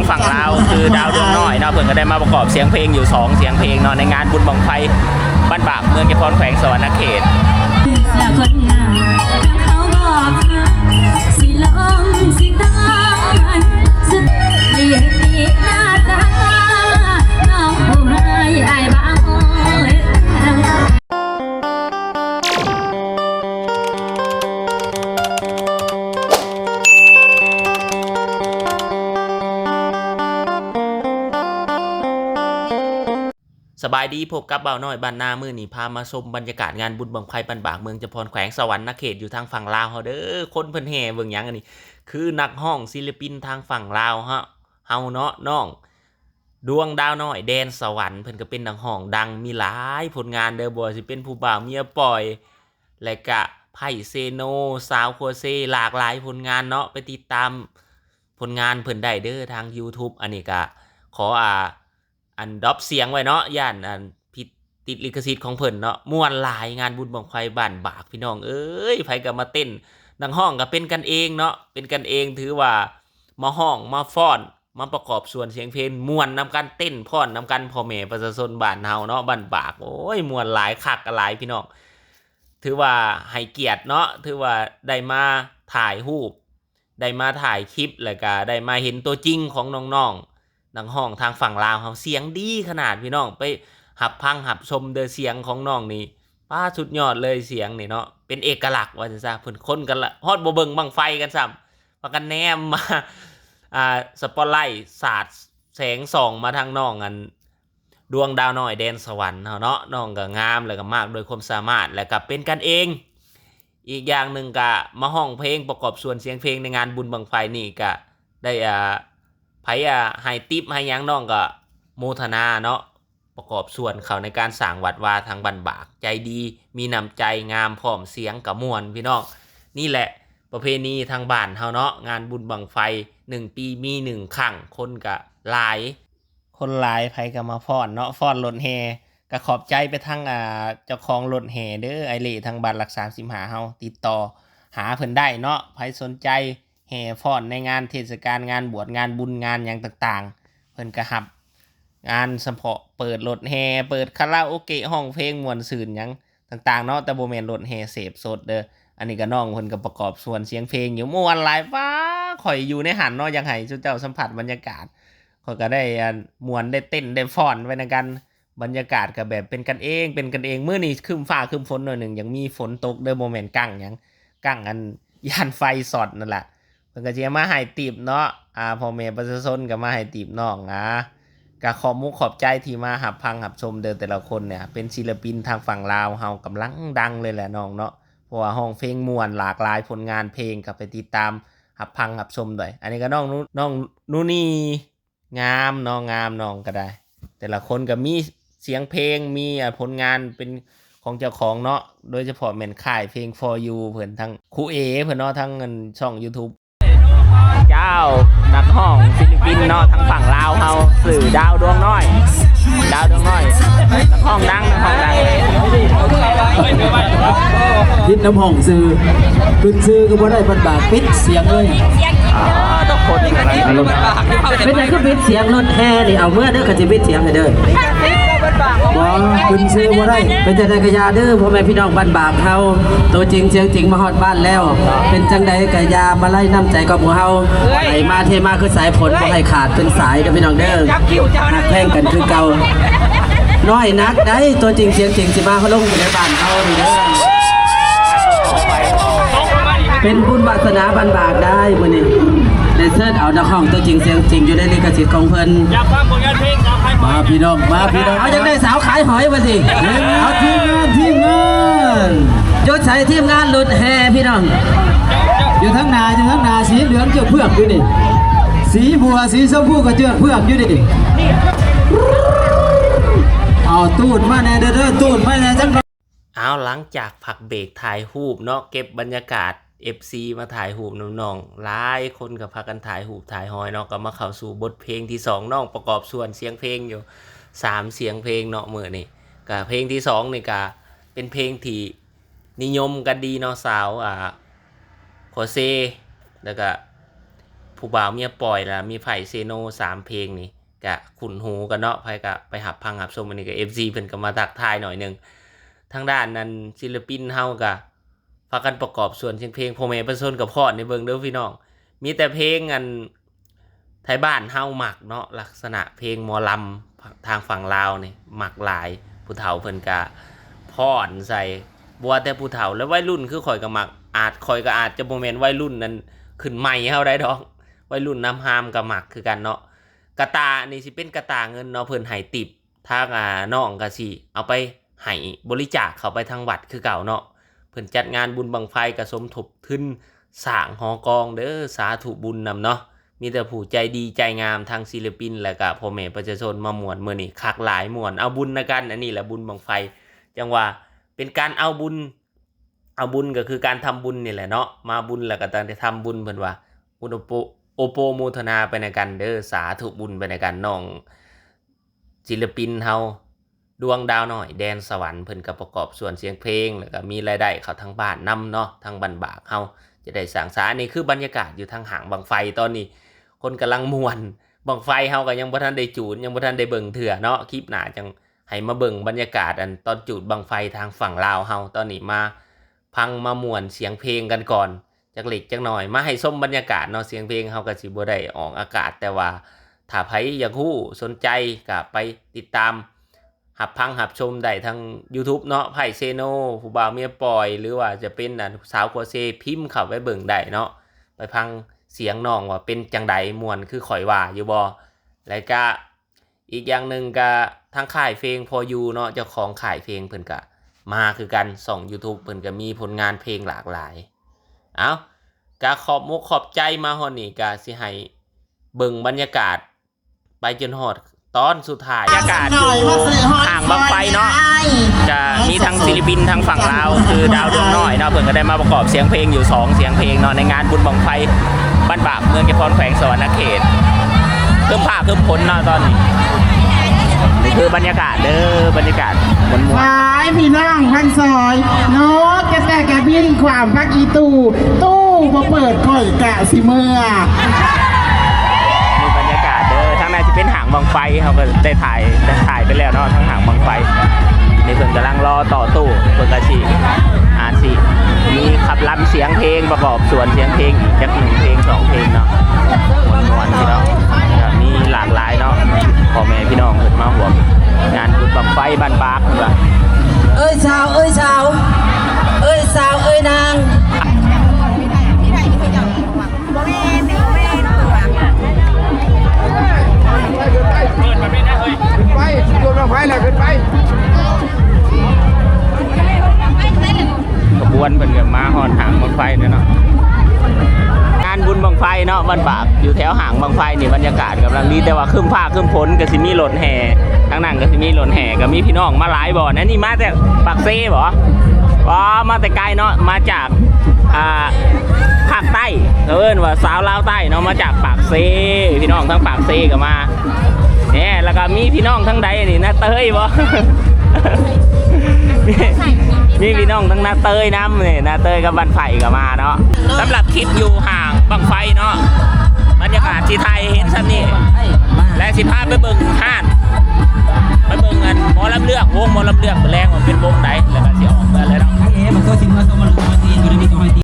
ຝັ່ງລາວຄືດາວດວງນ້ອຍເນາະ ເພິ່ນກໍໄດ້ມາປະກອບສຽງເພງຢູ່ສອງສຽງເພງເນາະ ໃນງານບຸນບັ້ງໄຟບ້ານບາກ ເມືອງຈຳພອນ ແຂວງສະຫວັນນະເຂດ. ສະບາຍດີ ພົບກັບບ່າວນ້ອຍບ້ານນາ ມື້ນີ້ພາມາຊົມບັນຍາກາດງານບຸນບັ້ງໄຟບ້ານບາກ ເມືອງຈຳພອນ ແຂວງສະຫວັນນະເຂດ ຢູ່ທາງຝັ່ງລາວເຮົາເດີ. ຄົນເພິ່ນແຫ່ເບິ່ງຫຍັງອັນນີ້ ຄືນັກຮ້ອງສິລະປິນທາງຝັ່ງລາວເຮົາ ເຮົາເນາະ ນ້ອງ ດວງດາວນ້ອຍແດນສະຫວັນ ເພິ່ນກໍເປັນນັກຮ້ອງດັງ ມີຫຼາຍຜົນງານເດີ ບໍ່ວ່າຊິເປັນຜູ້ບ່າວເມຍປ່ອຍ ແລະກະໄພເຊໂນ ສາວຄົວເຊ ຫຼາກຫຼາຍຜົນງານເນາະ. ໄປຕິດຕາມຜົນງານເພິ່ນໄດ້ເດີທາງຢູທູບ. ອັນນີ້ກະຂໍ ອ່າ ອັນດຣອບສຽງໄວ້ເນາະ ຢ້ານອັນຜິດ ຕິດລິຂະສິດຂອງເພິ່ນເນາະ. ມ່ວນຫຼາຍ ງານບຸນບັ້ງໄຟບ້ານບາກ ພີ່ນ້ອງເອີຍ ໃຜກໍມາເຕັ້ນ ນັກຮ້ອງກໍເປັນກັນເອງເນາະ ເປັນກັນເອງ ຖືວ່າມາຮ້ອງມາຟ້ອນ ມາປະກອບສ່ວນສຽງເພງ ມ່ວນນຳກັນ ເຕັ້ນຟ້ອນນຳກັນ ພໍ່ແມ່ປະຊາຊົນບ້ານເຮົາເນາະ ບ້ານບາກ. ໂອ້ຍ ມ່ວນຫຼາຍ ຄັກຫຼາຍພີ່ນ້ອງ ຖືວ່າໃຫ້ກຽດເນາະ ຖືວ່າໄດ້ມາຖ່າຍຮູບ ໄດ້ມາຖ່າຍຄລິບ ແລ້ວກະໄດ້ມາເຫັນຕົວຈິງຂອງນ້ອງໆ ນັກຮ້ອງທາງຝັ່ງລາວເຮົາ ສຽງດີຂະໜາດ ພີ່ນ້ອງ ໄປຮັບຟັງຮັບຊົມເດີ ສຽງຂອງນ້ອງນີ້ ປ້າ ສຸດຍອດເລີຍ ສຽງນີ້ເນາະ ເປັນເອກະລັກວ່າຊັ້ນຊະ. ເພິ່ນຄົນກໍຮອດບໍ່ເບິ່ງບັ້ງໄຟກັນຊ້ຳ ພາກັນແນມມາ ອ່າ ສະປອດໄລສາດແສງສ່ອງມາທາງນ້ອງ ອັນ ດວງດາວນ້ອຍແດນສະຫວັນເຮົາເນາະ. ນ້ອງກໍງາມ ແລ້ວກໍມາກດ້ວຍຄວາມສາມາດ ແລ້ວກໍເປັນກັນເອງ. ອີກຢ່າງໜຶ່ງກໍມາຮ້ອງເພງປະກອບສ່ວນສຽງເພງໃນງານບຸນບັ້ງໄຟນີ້ ກໍໄດ້ ອ່າ ໃຜ ອ່າ ໃຫ້ຕິບໃຫ້ຫຍັງ ນ້ອງກໍໂມທະນາເນາະ ປະກອບສ່ວນເຂົ້າໃນການສ້າງວັດວາທາງບ້ານບາກ ໃຈດີ ມີນ້ຳໃຈ ງາມ ພ້ອມສຽງກໍມ່ວນ ພີ່ນ້ອງ. ນີ້ແຫຼະປະເພນີທາງບ້ານເຮົາເນາະ ງານບຸນບັ້ງໄຟໜຶ່ງປີມີໜຶ່ງຄັ້ງ ຄົນກໍຫຼາຍ ຄົນຫຼາຍ ໃຜກໍມາຟ້ອນເນາະ ຟ້ອນລົດແຫ່. ກໍຂອບໃຈໄປທາງ ອ່າ ເຈົ້າຂອງລົດແຫ່ເດີ ອ້າຍເລ ທາງບ້ານຫຼັກສາມສິບຫ້າເຮົາ ຕິດຕໍ່ຫາເພິ່ນໄດ້ເນາະ. ໃຜສົນໃຈແຫ່ຟ້ອນໃນງານເທດສະການ ງານບວດ ງານບຸນ ງານຫຍັງຕ່າງໆ ເພິ່ນກໍຮັບງານສະເພາະ ເປີດລົດແຫ່ ເປີດຄາຣາໂອເກະ ຮ້ອງເພງມ່ວນຊື່ນຫຍັງຕ່າງໆເນາະ ແຕ່ບໍ່ແມ່ນລົດແຫ່ເສບສົດເດີ. ອັນນີ້ກໍນ້ອງເພິ່ນກໍປະກອບສ່ວນສຽງເພງຢູ່ ມ່ວນຫຼາຍ. ວ້າ ຂ້ອຍຢູ່ໃນຫັ້ນເນາະ ຢາກໃຫ້ຊຸມເຈົ້າສຳຜັດບັນຍາກາດ ຂ້ອຍກໍໄດ້ ອັນ ມ່ວນ ໄດ້ເຕັ້ນ ໄດ້ຟ້ອນໄປນຳກັນ. ບັນຍາກາດກໍແບບເປັນກັນເອງ ເປັນກັນເອງ. ມື້ນີ້ຄຶ້ມຟ້າຄຶ້ມຝົນໜ້ອຍໜຶ່ງ ຍັງມີຝົນຕົກເດີ ບໍ່ແມ່ນກັ້ງຫຍັງ ກັ້ງອັນຢ້ານໄຟຊັອດນັ້ນລະ. ເພິ່ນກໍຊິມາໃຫ້ຕິບເນາະ ອ່າ ພໍ່ແມ່ປະຊາຊົນກໍມາໃຫ້ຕິບນ້ອງນະ. ກໍຂອບມຸກຂອບໃຈທີ່ມາຮັບຟັງຮັບຊົມເດີ ແຕ່ລະຄົນເນຍ ເປັນສິລະປິນທາງຝັ່ງລາວເຮົາກຳລັງດັງເລີຍແຫຼະນ້ອງເນາະ ເພາະວ່າຮ້ອງເພງມ່ວນ ຫຼາກຫຼາຍຜົນງານເພງ ກໍໄປຕິດຕາມຮັບຟັງຮັບຊົມດ້ວຍ. ອັນນີ້ກໍນ້ອງ ນ້ອງນູນີ ງາມເນາະ ງາມ ນ້ອງກໍໄດ້ ແຕ່ລະຄົນກໍມີສຽງເພງ ມີ ອ່າ ຜົນງານເປັນຂອງເຈົ້າຂອງເນາະ ໂດຍສະເພາະແມ່ນຄ້າຍເພງ For You ເພິ່ນ ທັງຄູເອເພິ່ນເນາະ ທັງ ອັນ ຊ່ອງ YouTube ເຈົ້າ ນັກຮ້ອງສິລະປິນເນາະ ທາງຝັ່ງລາວເຮົາ ຊື່ດາວດວງນ້ອຍ ດາວດວງນ້ອຍ ນັກຮ້ອງດັງ ນັກຮ້ອງດັງ ຜິດນຳຫ້ອງຊື່ ຂຶ້ນຊື່ກໍບໍ່ໄດ້ ບັດບາກປິດສຽງເລີຍ. ເປັນຫຍັງຄືປິດສຽງລົດແຫ່ນີ້? ເອົາເມືອເດີ ຄັນຊິປິດສຽງໃຫ້ເດີ. ບໍ່ ຂຶ້ນຊື່ບໍ່ໄດ້. ເປັນຈັ່ງໃດກໍຢ່າເດີ ພໍ່ແມ່ພີ່ນ້ອງບ້ານບາກເຮົາ ໂຕຈິງສຽງຈິງມາຮອດບ້ານແລ້ວ. ເປັນຈັ່ງໃດກໍຢ່າມາໄລນ້ຳໃຈກັບໝູ່ເຮົາ ໄຫຼມາເທມາຄືສາຍຝົນ ບໍ່ໃຫ້ຂາດເປັນສາຍເດີພີ່ນ້ອງເດີ ຮັກແພງກັນຄືເກົ່າ. ນ້ອຍໜັກໃດ໋ ໂຕຈິງສຽງຈິງຊິມາລົງຢູ່ໃນບ້ານເຮົານີ້ເດີ. ເປັນບຸນວາສະໜາບ້ານບາກໄດ້ມື້ນີ້ ໄດ້ເຊີນເອົານັກຮ້ອງຕົວຈິງສຽງຈິງຢູ່ໃນລິຂະສິດຂອງເພິ່ນ. ຢາກຟັງຜົນງານເພງ ຢາກໃຫ້ ມາພີ່ນ້ອງ ມາພີ່ນ້ອງ ເອົາ ຢາກໄດ້ສາວຂາຍຫອຍວ່າຊິ. ເອົາ ທີມງານ ທີມງານ ຢູ່ໃສທີມງານລົດແຫ່ພີ່ນ້ອງ? ຢູ່ທາງໜ້າ ຢູ່ທາງໜ້າ ສີເຫຼືອງເຈື່ອເຜືອກຢູ່ນີ້ ສີບົວ ສີຊົມພູກໍເຈື່ອເຜືອກຢູ່ນີ້. ເອົາ ຕູດມາແດ່ເດີ ເດີ ຕູດມາແດ່ຈັກໜ່ອຍ. ເອົາ ຫຼັງຈາກພັກເບກຖ່າຍຮູບເນາະ ເກັບບັນຍາກາດ ເອັຟຊີ ມາຖ່າຍຮູບນຳນ້ອງ ຫຼາຍຄົນກໍພາກັນຖ່າຍຮູບຖ່າຍຮອຍເນາະ ກໍມາເຂົ້າສູ່ບົດເພງທີສອງ ນ້ອງປະກອບສ່ວນສຽງເພງຢູ່ສາມສຽງເພງເນາະມື້ນີ້. ກໍເພງທີສອງນີ້ກໍເປັນເພງທີ່ນິຍົມກັນດີເນາະ ສາວ ອ່າ ໂຄເຊ ແລ້ວກໍ ຜູ້ບ່າວເມຍປ່ອຍ ແລະ ມີໄພເຊໂນ ສາມເພງນີ້ກະຄຸ້ນຫູກັນເນາະ, ໃຜກະໄປຮັບຟັງຮັບຊົມ. ອັນນີ້ກະເອັຟຊີເພິ່ນກະມາທັກທາຍໜ້ອຍໜຶ່ງ. ທາງດ້ານນັ້ນ ສິລະປິນເຮົາກະພາກັນປະກອບສວນສຽງເພງ, ພໍ່ແມ່ປະຊາຊົນກະຟ້ອນໃຫ້ເບິ່ງເດີພີ່ນ້ອງ. ມີແຕ່ເພງອັນ ໄທບ້ານເຮົາມັກເນາະ, ລັກສະນະເພງໝໍລຳທາງຝັ່ງລາວນີ້ມັກຫຼາຍ. ຜູ້ເຖົ້າເພິ່ນກະຟ້ອນໃສ່, ບໍ່ວ່າແຕ່ຜູ້ເຖົ້າ ແລະ ໄວລຸ້ນຄືຂ້ອຍກະມັກ. ອາດ ຂ້ອຍກະອາດຈະບໍ່ແມ່ນໄວລຸ້ນນັ້ນຂຶ້ນໃໝ່ເຮົາໄດ້ດອກ, ໄວລຸ້ນນຳຮາມກະມັກຄືກັນເນາະ. ກະຕ່ານີ້ຊິເປັນກະຕ່າເງິນເນາະ, ເພິ່ນໃຫ້ຕິບ ທາງ ອາ ນ້ອງກະຊິເອົາໄປໃຫ້ບໍລິຈາກເຂົ້າໄປທາງວັດຄືເກົ່າເນາະ. ເພິ່ນຈັດງານບຸນບັ້ງໄຟກະສົມທົບທຶນສ້າງຫໍກອງເດີ, ສາທຸບຸນນຳເນາະ. ມີແຕ່ຜູ້ໃຈດີໃຈງາມ, ທັງສິລະປິນ ແລະ ກະພໍ່ແມ່ປະຊາຊົນມາມ່ວນມື້ນີ້ຄັກຫຼາຍ, ມ່ວນເອົາບຸນນຳກັນ. ອັນນີ້ແຫຼະບຸນບັ້ງໄຟ, ຈັ່ງວ່າເປັນການເອົາບຸນ ເອົາບຸນກະຄືການທຳບຸນນີ້ແຫຼະເນາະ, ມາບຸນແລ້ວກະຕ້ອງໄດ້ທຳບຸນ. ເພິ່ນວ່າອຸນໂປ ໂອໂປໂມທະນາໄປນຳກັນເດີ, ສາທຸບຸນໄປນຳກັນ. ນ້ອງ ສິລະປິນເຮົາ ດວງດາວນ້ອຍແດນສະຫວັນ ເພິ່ນກະປະກອບສວນສຽງເພງ ແລ້ວກະມີລາຍໄດ້ເຂົ້າທາງບ້ານນຳເນາະ, ທາງບ້ານບາກເຮົາຈະໄດ້ສ້າງສາ. ອັນນີ້ຄືບັນຍາກາດຢູ່ທາງຫ້າງບັ້ງໄຟຕອນນີ້, ຄົນກຳລັງມ່ວນ. ບັ້ງໄຟເຮົາກະຍັງບໍ່ທັນໄດ້ຈູດ, ຍັງບໍ່ທັນໄດ້ເບິ່ງເທື່ອເນາະ. ຄລິບໜ້າຈັ່ງໃຫ້ມາເບິ່ງບັນຍາກາດອັນຕອນຈູດບັ້ງໄຟທາງຝັ່ງລາວເຮົາ. ຕອນນີ້ມາຟັງມາມ່ວນສຽງເພງກັນກ່ອນ ຈັກເລັກຈັກໜ້ອຍ ມາໃຫ້ຊົມບັນຍາກາດເນາະ. ສຽງເພງເຮົາກະຊິບໍ່ໄດ້ອອກອາກາດ, ແຕ່ວ່າຖ້າໃຜຢາກຮູ້ສົນໃຈກະໄປຕິດຕາມຮັບຟັງຮັບຊົມໄດ້ທາງຢູທູບເນາະ, ໄພເຊໂນ ຜູ້ບ່າວເມຍປ່ອຍ ຫຼືວ່າຈະເປັນອັນສາວຂົວເຊ, ພິມເຂົ້າໄປເບິ່ງໄດ້ເນາະ, ໄປຟັງສຽງນ້ອງວ່າເປັນຈັ່ງໃດ, ມ່ວນຄືຂ້ອຍວ່າຢູ່ບໍ່. ແລະກະ ອີກຢ່າງໜຶ່ງກະທາງຄ້າຍເພງພໍຢູ່ເນາະ, ເຈົ້າຂອງຄ້າຍເພງເພິ່ນກະມາຄືກັນ, ຊ່ອງຢູທູບເພິ່ນກະມີຜົນງານເພງຫຼາກຫຼາຍ. ເອົ້າ ກະຂອບມົກຂອບໃຈ, ມາຮອດນີ້ກະຊິໃຫ້ເບິ່ງບັນຍາກາດໄປຈົນຮອດຕອນສຸດທ້າຍ. ບັນຍາກາດຢູ່ຫ້າງບັ້ງໄຟເນາະ, ກະມີທັງສິລະປິນທາງຝັ່ງລາວ ຄືດາວດວງນ້ອຍເນາະ, ເພິ່ນກະໄດ້ມາປະກອບສຽງເພງຢູ່ສອງສຽງເພງເນາະ ໃນງານບຸນບັ້ງໄຟ ບ້ານບາກ ເມືອງຈຳພອນ ແຂວງສະຫວັນນະເຂດ. ຄຶ້ມຟ້າຄຶ້ມຝົນເນາະຕອນນີ້. ນີ້ຄືບັນຍາກາດເດີ, ບັນຍາກາດມ່ວນໆ. ຫວາຍ ພີ່ນ້ອງພັນສອງເນາະ, ແຕ່ແຕ່ກະບິນຂວາມພັກອີຕູ້, ຕູ້ບໍ່ເປີດຂ້ອຍກະຊິເມືອ. ນີ້ບັນຍາກາດເດີ, ທາງນັ້ນຊິເປັນຫ້າງບັ້ງໄຟ, ເຮົາກະໄດ້ຖ່າຍ ໄດ້ຖ່າຍໄປແລ້ວເນາະ ທາງຫ້າງບັ້ງໄຟ. ນີ້ເພິ່ນກຳລັງລໍຕໍ່ຕູ້, ເພິ່ນກະຊິ ອາດຊິມີຂັບລຳສຽງເພງ ປະກອບສວນສຽງເພງອີກຈັກໜຶ່ງເພງສອງເພງເນາະ, ມ່ວນໆ ພີ່ນ້ອງ. ກະມີຫຼາກຫຼາຍເນາະ ພໍ່ແມ່ພີ່ນ້ອງເພິ່ນມາຮ່ວມງານບຸນບັ້ງໄຟບ້ານບາກ ເພິ່ນວ່າ. ເອີຍສາວ ເອີຍສາວ ເອີຍສາວ ເອີຍນາງ. ຂຶ້ນໄປ ໂຍນບັ້ງໄຟແລ້ວ ຂຶ້ນໄປ. ຂະບວນເພິ່ນກະມາຮອດຫ້າງບັ້ງໄຟແລ້ວເນາະ. ງານບຸນບັ້ງໄຟເນາະ ບ້ານບາກ ຢູ່ແຖວຫ້າງບັ້ງໄຟນີ້ ບັນຍາກາດກຳລັງດີ, ແຕ່ວ່າຄຶ້ມຟ້າຄຶ້ມຝົນ. ກະຊິມີລົດແຫ່ ທາງນັ້ນກະຊິມີລົດແຫ່, ກະມີພີ່ນ້ອງມາຫຼາຍບ່ອນ. ອັນນີ້ມາແຕ່ປາກເຊບໍ? ບໍ່ ມາແຕ່ໄກເນາະ, ມາຈາກ ອ່າ ພາກໃຕ້, ເຂົາເອີ້ນວ່າຊາວລາວໃຕ້ເນາະ, ມາຈາກປາກເຊ, ພີ່ນ້ອງທາງປາກເຊກະມາ. ແນ່ ແລ້ວກະມີພີ່ນ້ອງທາງໃດນີ້ ນາເຕີຍບໍ? ມີພີ່ນ້ອງທາງນາເຕີຍນຳນີ້, ນາເຕີຍກັບບ້ານໄຜ່ກະມາເນາະ. ສຳລັບຄລິບຢູ່ຫ້າງບັ້ງໄຟເນາະ ບັນຍາກາດຊິຖ່າຍໃຫ້ເຫັນຊ່ຳນີ້ ແລະ ຊິພາໄປເບິ່ງຮ້ານ ໄປເບິ່ງອັນໝໍລຳເລື່ອງ, ວົງໝໍລຳເລື່ອງມື້ແລງວ່າເປັນວົງໃດ.